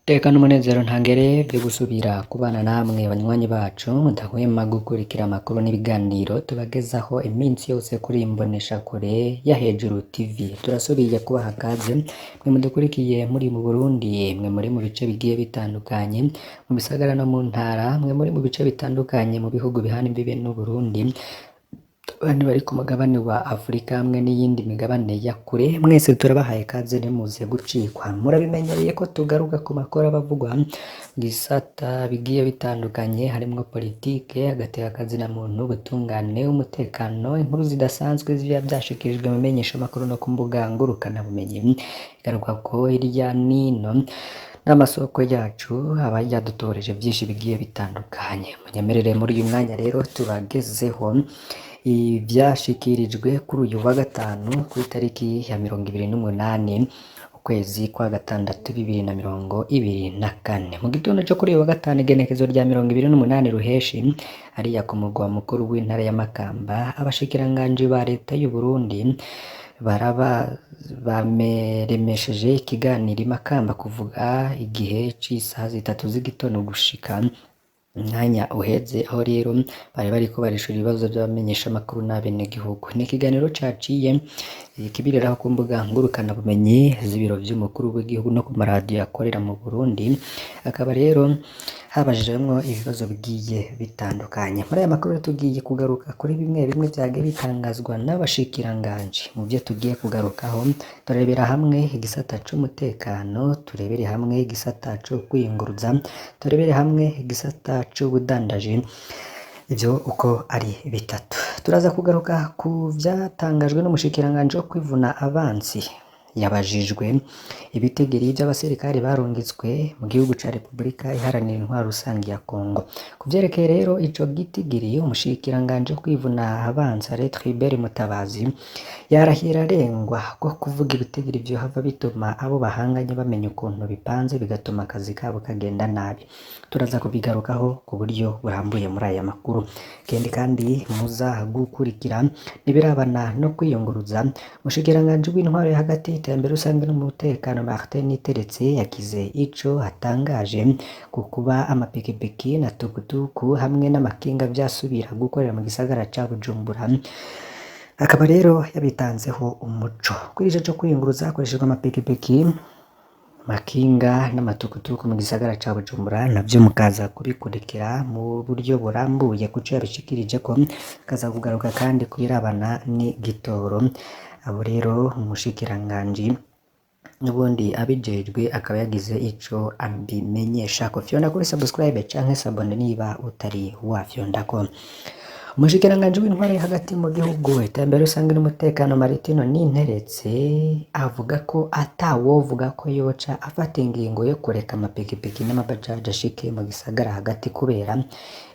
Iteka n'umunezero ntangere vyo gusubira kubana namwe banywanyi bacu mudahwema gukurikira amakuru n'ibiganiro tubagezaho iminsi yose kuri imboneshakure ya Hejuru TV. Turasubiye kubaha kaze mwe mudukurikiye muri mu Burundi, mwe muri mu bice bigiye bitandukanye, mu bisagara no mu ntara, mwe muri mu bice bitandukanye mu bihugu bihana imbibe n'Uburundi, abandi bari ku mugabane wa Afurika hamwe n'iyindi migabane ya kure, mwese turabahaye kaze ntimuze gucikwa. Murabimenyereye ko tugaruka ku makuru aba avugwa mu bisata bigiye bitandukanye harimwo politike, agateka kazina muntu, ubutungane, umutekano, inkuru zidasanzwe ziba vyashikirijwe mu menyeshamakuru no ku mbuga ngurukanabumenyi, igaruka ko hirya nino n'amasoko yacu aba yadutoreje vyinshi bigiye bitandukanye. Munyemerere muri uyu mwanya rero tubagezeho ivyashikirijwe kuri uyu wa gatanu ku itariki ya 28 ukwezi kwa gatandatu 2024. Mu gitondo co kuri uyu wa gatanu igenekezo rya 28 Ruheshi, hariya ku mugwa mukuru w'intara ya Makamba, abashikiranganji ba leta y'u Burundi baraba bameremesheje ikiganiro i Makamba kuvuga igihe c'isaha 3 z'igitondo gushika umwanya uheze, aho rero bari bariko barishura ibibazo vy'abamenyeshamakuru n'abenegihugu. Ni ikiganiro caciye kibiriraho ku mbuga ngurukanabumenyi z'ibiro vy'umukuru w'igihugu no ku maradiyo akorera mu Burundi, akaba rero habajijwemwo ibibazo bigiye bitandukanye. Muri aya makuru tugiye kugaruka kuri bimwe bimwe vyagiye bitangazwa n'abashikiranganji. Mu vyo tugiye kugarukaho turebera hamwe igisata c'umutekano, turebere hamwe igisata co kwiyunguruza, turebere hamwe igisata c'ubudandaji, ivyo uko ari bitatu. Turaza kugaruka ku vyatangajwe n'umushikiranganji wo kwivuna abansi. Yabajijwe ibitigiri vy'abasirikare barungitswe mu gihugu ca Repubulika Iharanira Intwaro Rusangi ya Kongo. Ku vyerekeye rero ico gitigiri, umushikiranganji wo kwivuna abansi Alain Tribert Mutabazi yarahira arengwa ko kuvuga ibitigiri vyohava bituma abo bahanganye bamenya ukuntu bipanze bigatuma akazi kabo kagenda nabi. Turaza kubigarukaho ku buryo burambuye muri aya makuru. Ikindi kandi muza gukurikira n'ibirabana no kwiyunguruza, umushikiranganji w'intwaro yo hagati y'iterambere rusange n'umutekano Martin Niteretse yagize ico atangaje ku kuba amapikipiki na tukutuku hamwe n'amakinga vyasubira gukorera mu gisagara ca Bujumbura. Akaba rero yabitanzeho umuco. Kuri ico co kwiyunguruza hakoreshejwe amapikipiki, amakinga n'amatukutuku mu gisagara ca Bujumbura, navyo mukaza kubikurikira mu buryo burambuye kuco yabishikirijeko, kaza kugaruka kandi kubirabana n'igitoro. Abo rero umushikiranganji n'ubundi abijejwe akaba yagize ico abimenyeshako. Fyonda kuri subscribe canke s'abonner niba utari wafyondako. Umushikiranganji w'intwaro yo hagati mu gihugu, iterambere rusange n'umutekano Martino Ninteretse avuga ko atawovuga ko yoca afata ingingo yo kureka amapikipiki n'amabajaji ashike mu gisagara hagati kubera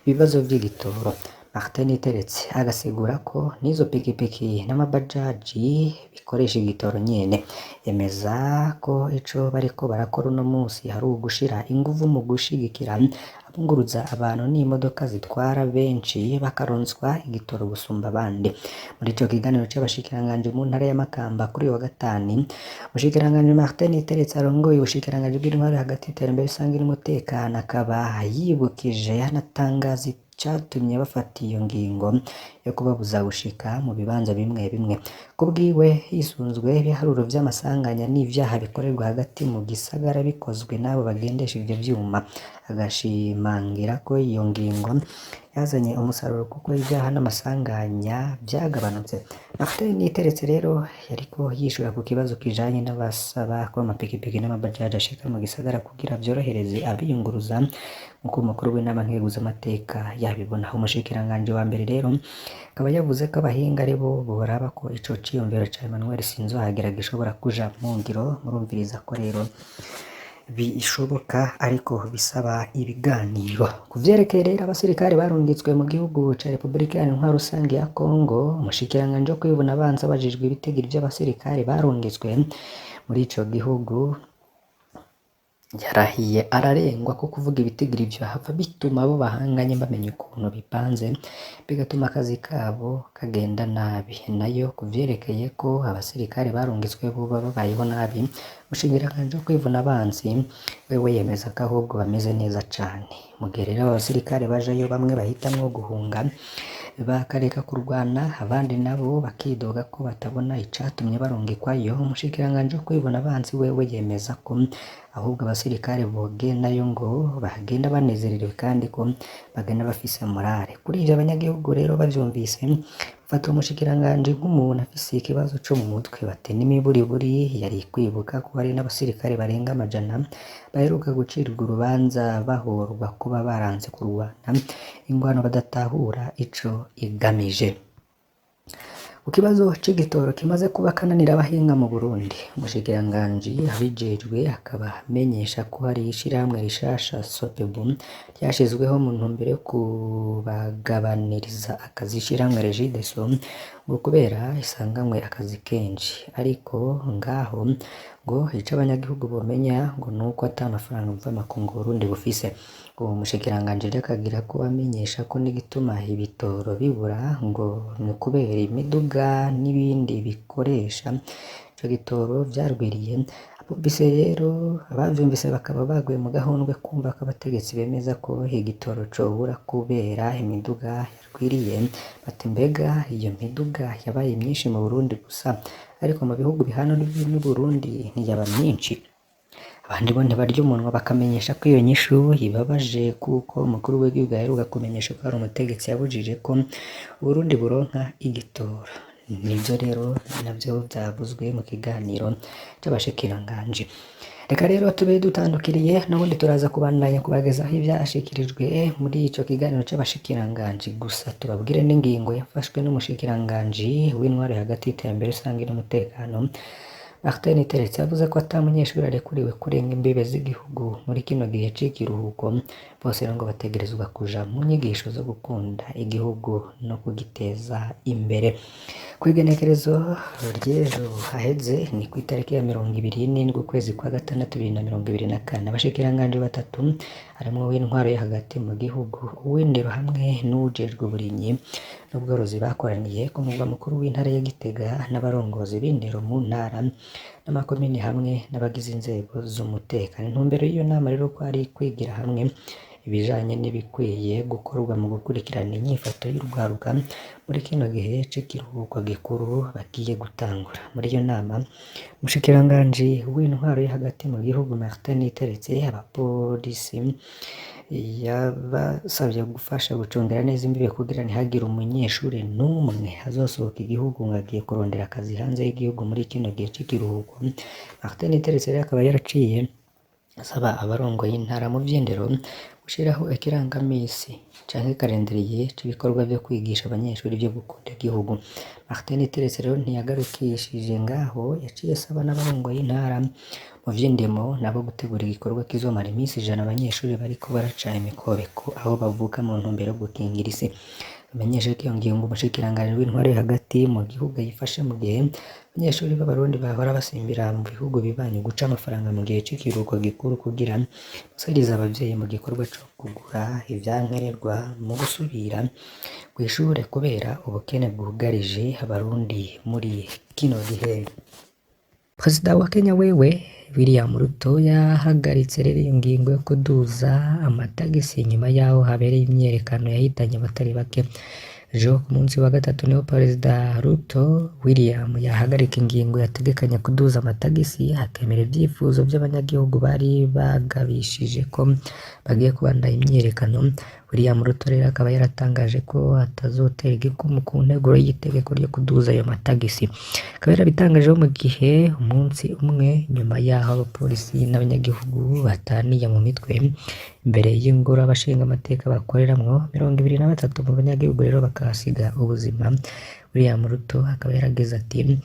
ibibazo vy'igitoro. Martin Niteretse agasigura ko n'izo pikipiki n'amabajaji bikoresha igitoro nyene. Yemeza ko ico bariko barakora uno musi hari ugushira inguvu mu gushigikira abunguruza abantu n'imodoka zitwara benshi bakaronswa igitoro gusumba abandi. Muri ico kiganiro c'abashikiranganji mu ntara ya Makamba kuri uyu wa gatanu, umushikiranganji Martin Niteretse arongoye ubushikiranganji bw'intwaro hagati y'iterambere rusange n'umutekano akaba yibukije anatangaza icatumye bafata iyo ngingo yo kubabuza gushika mu bibanza bimwe bimwe. Kubwiwe hisunzwe ibiharuro vy'amasanganya n'ivyaha bikorerwa hagati mu gisagara bikozwe n'abo bagendesha ivyo vyuma, agashimangira ko iyo ngingo yazanye umusaruro kuko ivyaha n'amasanganya vyagabanutse. Martin Niteretse rero yariko yishura ku kibazo kijanye n'abasaba ko amapikipiki n'amabajaji ashika mu gisagara kugira vyorohereze abiyunguruza, nk'uko umukuru w'inama nkenguzamateka yabibona. Umushikiranganji wa mbere rero akaba yavuze ko abahinga aribo boraba ko ico ciyumviro ca Emmanuel Sinzohagera gishobora kuja mu ngiro. Murumviriza ko rero bishoboka ariko bisaba ibiganiro. Ku vyerekeye rero abasirikare barungitswe mu gihugu ca Repubulika Iharanira Intwaro Rusangi ya Kongo, umushikiranganji wo kwivuna abansi abajijwe ibitigiri vy'abasirikare barungitswe muri ico gihugu Yarahiye ararengwa ko kuvuga ibitigiri vyohava bituma abo bahanganye bamenya ukuntu bipanze, bigatuma akazi kabo kagenda nabi. Nayo kuvyerekeye ko abasirikare barungitswe boba babayeho nabi, umushikiranganji wo kwivuna abansi wewe yemeza ko ahubwo bameze neza cane. Mu gihe rero abo basirikare bajayo bamwe bahitamwo guhunga bakareka kurwana, abandi nabo bakidoga ko batabona icatumye barungikwayo, umushikiranganji wo kwivuna abansi wewe yemeza ko ahubwo abasirikare bogendayo ngo bagenda banezerewe kandi ko bagenda bafise morale. Kuri ivyo abanyagihugu rero bavyumvise bafata uwo mushikiranganji nk'umuntu afise ikibazo co mu mutwe, bati n'imiburiburi yari kwibuka ko hari n'abasirikare barenga 100 baheruka gucirwa urubanza bahorwa kuba baranse kurwana ingwano badatahura ico igamije. Ku kibazo c'igitoro kimaze kuba akananira abahinga mu Burundi, umushikiranganji abijejwe akaba amenyesha ko hari ishirahamwe rishasha SOPEBU ryashizweho mu ntumbero yo kubagabaniriza akazi ishirahamwe REGIDESO ngo kubera isanganywe akazi kenshi, ariko ngaho ngo ico abanyagihugu bomenya ngo nuko ata mafaranga mvamakungu Uburundi bufise. Uwo mushikiranganji rero akagira ko amenyesha ko n'igituma ibitoro bibura ngo ni ukubera imiduga n'ibindi bikoresha ico gitoro vyarwiriye. Abumvise rero abavyumvise bakaba baguye mu gahundwe kumva ko abategetsi bemeza ko igitoro cobura kubera imiduga yarwiriye, bati mbega iyo miduga yabaye myinshi mu Burundi gusa, ariko mu bihugu bihana urubibe n'Uburundi ntiyaba myinshi. Abandi bo ntibarya umunwa bakamenyesha ko iyo nyishu ibabaje kuko umukuru w'igihugu aheruka kumenyesha ko hari umutegetsi yabujije ko Uburundi buronka igitoro. Nivyo rero navyo vyavuzwe mu kiganiro c'abashikiranganji. Reka rero tube dutandukiriye n'ubundi turaza kubandanya kubagezaho ivyashikirijwe muri ico kiganiro c'abashikiranganji, gusa tubabwire n'ingingo yafashwe n'umushikiranganji w'intwaro hagati y'iterambere rusangi n'umutekano Martin Teretse yavuze ko ata munyeshuri arekuriwe kurenga imbibe z'igihugu muri kino gihe c'ikiruhuko, bose rero ngo bategerezwa kuja mu nyigisho zo gukunda igihugu no kugiteza imbere. Kw'igenekerezo ry'ejo haheze ni kw'itariki ya 27 ukwezi kwa gatandatu 2024, abashikiranganji batatu harimwo uw'intwaro yo hagati mu gihugu, uw'indero hamwe n'uwujejwe uburimyi n'ubworozi bakoraniye ku murwa mukuru w'intara ya Gitega n'abarongozi b'indero mu ntara n'amakomine hamwe n'abagize inzego z'umutekano. Intumbero y'iyo nama rero kwari kwigira hamwe ibijanye n'ibikwiye gukorwa mu gukurikirana inyifato y'urwaruka muri kino gihe c'ikiruhuko gikuru bagiye gutangura. Muri iyo nama, umushikiranganji w'intwaro yo hagati mu gihugu Martin Niteretse abapolisi yabasavye gufasha gucungera neza imbibe kugira ntihagire umunyeshure n'umwe azosohoka igihugu ngo agiye kurondera akazi hanze y'igihugu muri kino gihe c'ikiruhuko. Martin Niteretse rero akaba yaraciye asaba abarongoye intara mu vy'indero gushiraho ikirangamisi canke karenderiye c'ibikorwa vyo kwigisha abanyeshuri ivyo gukunda igihugu. Martin Niteretse rero ntiyagarukishije ngaho, yaciye asaba n'abarongoye intara mu vy'indimo nabo gutegura igikorwa kizomara imisi 100 abanyeshuri bariko baraca imikobeko aho bavuka mu ntumbero yo gukingira isi. Bamenyeshe ko iyo ngingo umushikiranganji w'intwaro yo hagati mu gihugu ayifashe mu gihe abanyeshuri b'abarundi bahora basimbira mu bihugu bibanyi guca amafaranga mu gihe c'ikiruhuko gikuru kugira basahirize abavyeyi mu gikorwa co kugura ivyankenerwa mu gusubira kw'ishure kubera ubukene bwugarije abarundi muri kino gihe. Perezida wa Kenya wewe William Ruto yahagaritse rero iyo ngingo yo kuduza amatagisi nyuma yaho habereye imyiyerekano yahitanye abatari bake. Ejo ku munsi wa gatatu niho Perezida Ruto William yahagarika ingingo yategekanya kuduza amatagisi, akemera ivyifuzo vy'abanyagihugu bari bagabishije ko bagiye kubandanya imyiyerekano. William Ruto rero akaba yaratangaje ko atazotera igikumu ku nteguro y'itegeko ryo kuduza ayo matagisi. Akaba yarabitangaje mu gihe umunsi umwe nyuma yaho abapolisi n'abanyagihugu bataniye mu mitwe imbere y'ingoro abashingamateka bakoreramwo, 23 mu banyagihugu rero bakahasiga ubuzima. William Ruto akaba yaragize ati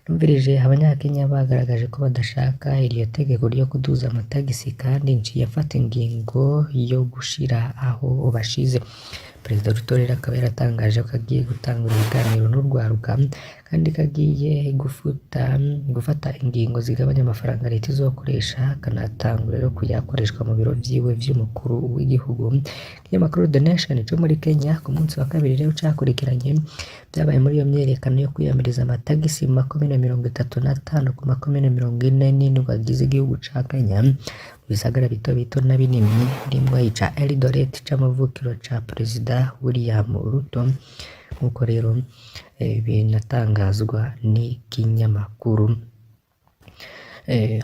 "Numvirije abanyakenya bagaragaje ko badashaka iryo tegeko ryo kuduza amatagisi kandi nciye mfata ingingo yo gushira aho bashize." Perezida Ruto rero akaba yaratangaje ko agiye gutangura ibiganiro n'urwaruka, kandi ko agiye gufata ingingo zigabanya amafaranga leta izokoresha, akanatangura rero kuyakoreshwa mu biro vyiwe vy'umukuru w'igihugu. Ikinyamakuru The Nation co muri Kenya ku munsi wa kabiri rero cakurikiranye vyabaye muri iyo myiyerekano yo kwiyamiriza amatagisi mu makomine 35 ku makomine 47 agize igihugu ca Kenya, mu bisagara bito bito na binini, harimwo ica Eldoret c'amavukiro ca Perezida William Ruto, nk'uko rero binatangazwa n'ikinyamakuru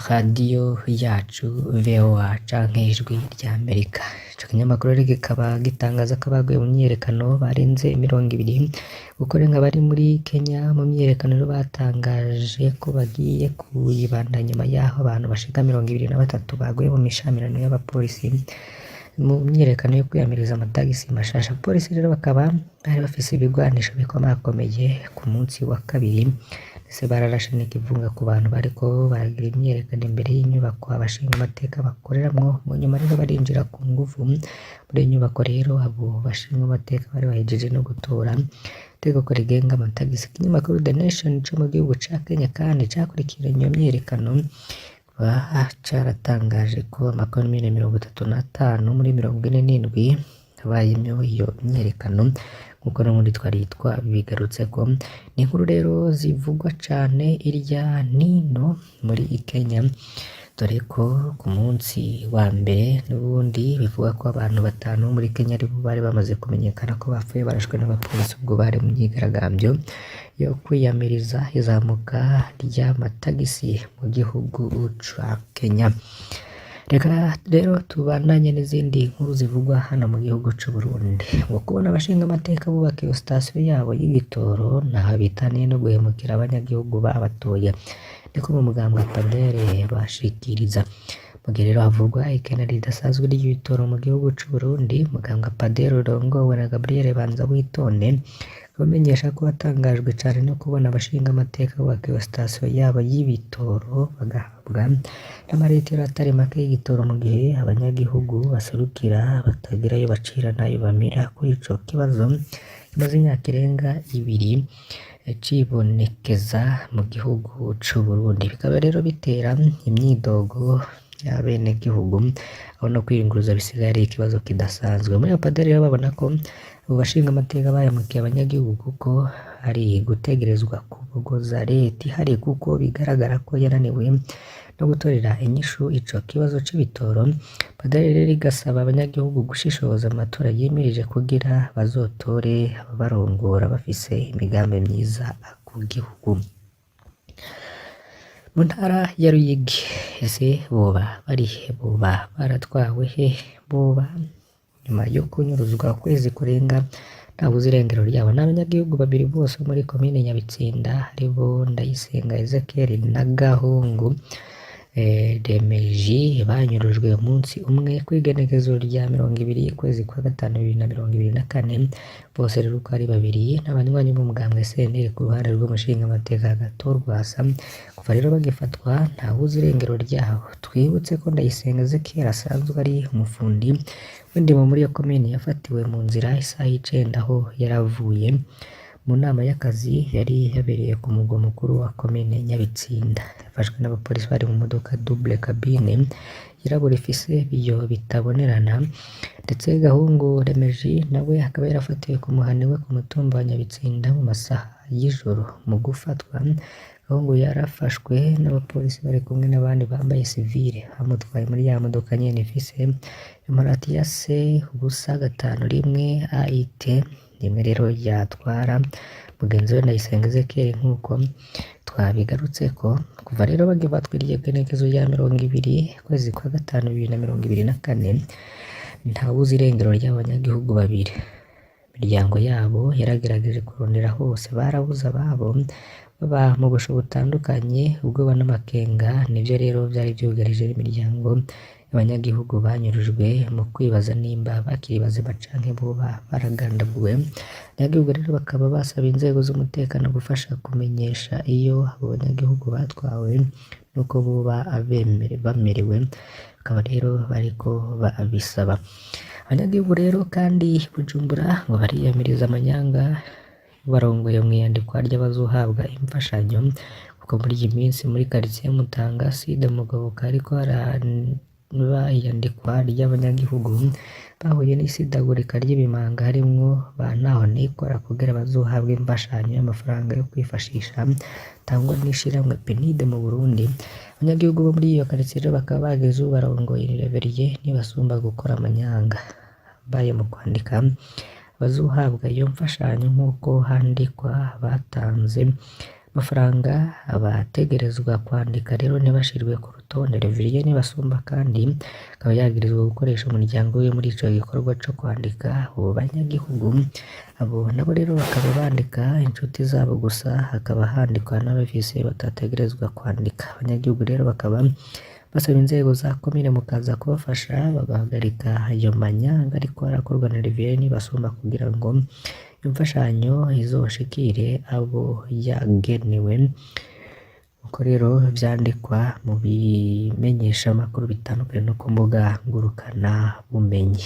radiyo yacu VOA canke Ijwi rya Amerika. Ico kinyamakuru rero kikaba gitangaza ko abaguye mu myiyerekano barenze 20, kuko renga bari muri Kenya mu myiyerekano rero batangaje ko bagiye kuyibanda nyuma y'aho abantu bashika 23 baguye mu mishamirano y'abapolisi mu myiyerekano yo kwiyamiriza amatagisi mashasha. Abapolisi rero bakaba bari bafise ibigwanisho bikomakomeye ku munsi wa kabiri, ndetse bararashe n'ikivunga ku bantu bariko baragira imyiyerekano imbere y'inyubako abashinga amateka bakoreramwo. Mu nyuma rero barinjira ku nguvu muri iyo nyubako. Rero abo bashinga amateka bari bahejeje no gutora itegeko rigenga amatagisi. Ikinyamakuru The Nation co mu gihugu ca Kenya kandi cakurikiranye iyo myiyerekano, caratangaje ko amakomine 35 muri 47 habayemwo iyo myiyerekano, nkuko n'ubundi twari twabigarutseko. Ni inkuru rero zivugwa cane irya nino muri Kenya, dore ko ku munsi wa mbere n'ubundi bivugwa ko abantu batanu muri Kenya aribo bari bamaze kumenyekana ko bapfuye barashwe n'abapolisi ubwo bari mu myigaragambyo yo kwiyamiriza izamuka ry'amatagisi mu gihugu ca Kenya. Reka rero tubandanye n'izindi nkuru zivugwa hano mu gihugu c'u Burundi. Ngo kubona abashinga amateka bubaka iyo sitasiyo yabo y'igitoro ntaho bitaniye no guhemukira abanyagihugu babatoye, niko mu mugambwe Padere bashikiriza. Mu gihe rero havugwa ikena ridasanzwe ry'ibitoro mu gihugu c'u Burundi, mugambwe Padere urongowe na Gabriel Banzawitonde bamenyesha ko watangajwe cane no kubona abashinga amateka bubaka iyo sitasiyo yabo y'ibitoro, bagahabwa n'amaritiro atari make y'igitoro, mu gihe abanyagihugu baserukira batagira ayo bacira n'ayo bamira kuri ico kibazo kimaze imyaka irenga 2 cibonekeza mu gihugu c'u Burundi. Bikaba rero bitera imyidogo y'abenegihugu, aho no kwiyunguruza bisigaye ari ikibazo kidasanzwe. Muri Apaderi rero babona ko abo bashinga amateka bahemukiye abanyagihugu, kuko ari gutegerezwa kubogoza leta ihari, kuko bigaragara ko yananiwe no gutorera inyishu ico kibazo c'ibitoro. Padiri rero igasaba abanyagihugu gushishoza amatora yimirije kugira bazotore ababarongora bafise imigambi myiza ku gihugu. Mu ntara ya Ruyigi, ese boba barihe? Boba baratwawe he? Boba nyuma yo kunyuruzwa ukwezi kurenga ntawuzi irengero ryabo. N'abanyagihugu babiri bose muri komine Nyabitsinda, aribo Ndayisenga Ezekiel na Gahungu Remeji, banyurujwe umunsi umwe kw'igenekerezo rya 20 ukwezi kwa gatanu 2024. Bose rero uko ari babiri n'abanywanyi b'umugambwe CNL ku ruhande rw'umushingamateka Agathon Rwasa. Kuva rero bagifatwa ntawuzi irengero ryabo. Twibutse ko Ndayisenga Ezekiel asanzwe ari umufundi w'indimo muri iyo komine, yafatiwe mu nzira isaha 9 aho yaravuye mu nama y'akazi yari yabereye ku mugwa mukuru wa komine Nyabitsinda. Yafashwe n'abapolisi bari mu modoka double cabine yirabura ifise ibiyo bitabonerana, ndetse Gahungu Remeji nawe akaba yarafatiwe ku muhana iwe ku mutumba wa Nyabitsinda mu masaha y'ijoro. Mu gufatwa, Gahungu yarafashwe n'abapolisi bari kumwe n'abandi bambaye sivile, bamutwaye muri ya modoka nyene ifise imparati ya C 0 5 1 AIT, rimwe rero yatwara mugenzi we Ndayisenga Ezekiel, nk'uko twabigarutseko. Kuva rero bagifatwa iryo genekerezo rya 20 ukwezi kwa gatanu 2024, ntawuzi irengero ry'abanyagihugu babiri. Imiryango yabo yaragerageje kurondera hose, barabuze ababo, baba mu busho butandukanye. Ubwoba n'amakenga nivyo rero vyari vyugarije imiryango y'abanyagihugu banyurujwe, mu kwibaza nimba bakiri bazima canke boba baragandaguwe. Abanyagihugu rero bakaba basaba inzego z'umutekano gufasha kumenyesha iyo abo banyagihugu batwawe nuko boba bamerewe, bakaba rero bariko babisaba. Abanyagihugu rero kandi Bujumbura ngo bariyamiriza amanyanga barongoye mw'iyandikwa ry'abazohabwa imfashanyo, kuko muri iyi minsi muri quartier Mutanga Sud Mugoboka hariko haraba iyandikwa ry'abanyagihugu bahuye n'isidagurika ry'ibimanga, harimwo ba ntahonikora kugira bazohabwe imfashanyo y'amafaranga yo kwifashisha atangwa n'ishirahamwe PNUD mu Burundi. Abanyagihugu bo muri iyo quartier rero bakaba bageze ubarongoye Reverien Nibasumba gukora amanyanga baye mu kwandika abazohabwa iyo mfashanyo, nk'uko handikwa batanze amafaranga abategerezwa kwandika rero ntibashirwe ku rutonde. Reverien Nibasumba kandi akaba yagirizwa gukoresha umuryango wiwe muri ico gikorwa co kwandika abo banyagihugu. Abo nabo rero bakaba bandika inshuti zabo gusa, hakaba handikwa n'abafise batategerezwa kwandika. Abanyagihugu rero bakaba basaba inzego za komine Mukaza kubafasha bagahagarika ayo manyanga ariko arakorwa na Reverien Nibasumba kugira ngo imfashanyo izoshikire abo yagenewe, uko rero vyandikwa mu bimenyeshamakuru bitandukanye no ku mbuga ngurukana bumenyi.